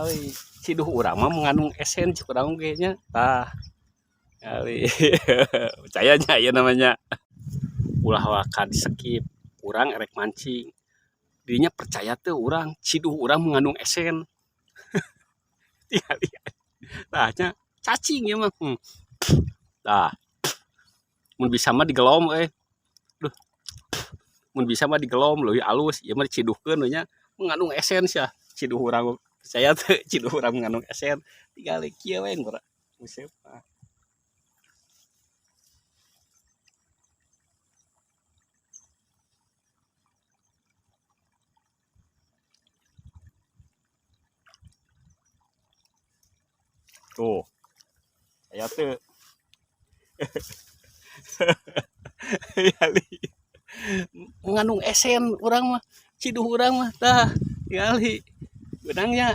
Kali ciduh urang mah mengandung esen cik urang ge nya. Tah kali percaya nya ieu namanya. Ulah waka di skip, urang erek mancing. Dirinya percaya teu urang ciduh urang mengandung esen. Tingali tah nya cacing ieu mah. Tah mun bisa mah digelom euy. Duh. Mun bisa mah digelom leuwih alus, ieu mah diciduhkeun we nya mengandung esen sia. Ciduh urang percaya teu ciduh urang mengandung esen. Tingali kieu we ngura nguseup mah. Tuh. Aya teu. Tingali mengandung esen urang mah, ciduh urang mah tah tingali beunang nya.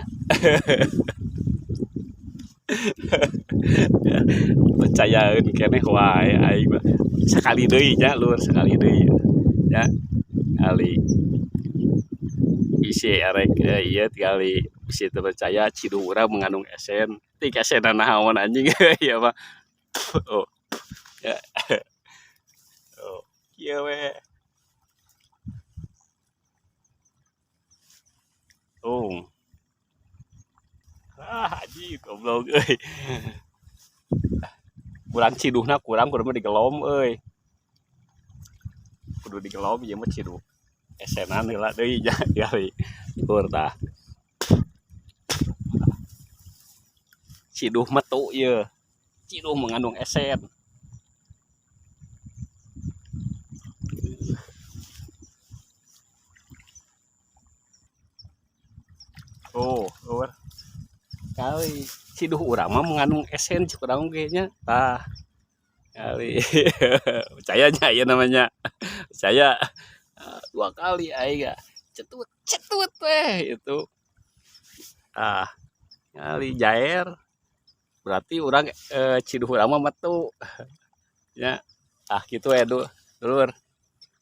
Percayaeun keneh wae aing mah. Sakali deui nya lur, sakali deui nya. Kali bisi erek ieu tingali bisi teu percaya ciduh urang mengandung esen. Teuing esenna naon anjing ieu mah. Oh. Ya. Oh, kieu we. Tung. Ah, anjing goblok euy. Kurang ciduhna kurang kudu mah digelom euy. Kudu digelom ieu mah ciduh. Esenan heula deui nya tingali. Ukur tah. Ciduh metu ieu. Ciduh mengandung esen. Oh, lur. Kali ciduh urang mah mengandung esen cik urang ge nya. Tah. Kali percaya nya ieu namanya. Percaya. Dua kali aing cetut cetut teh itu. Ah, kali jair. Berarti urang ciduh urang mah metu. Ya. Ah kitu we dulur.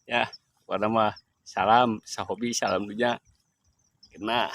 Ya, pokona mah salam sahobi salam dunya. Kena.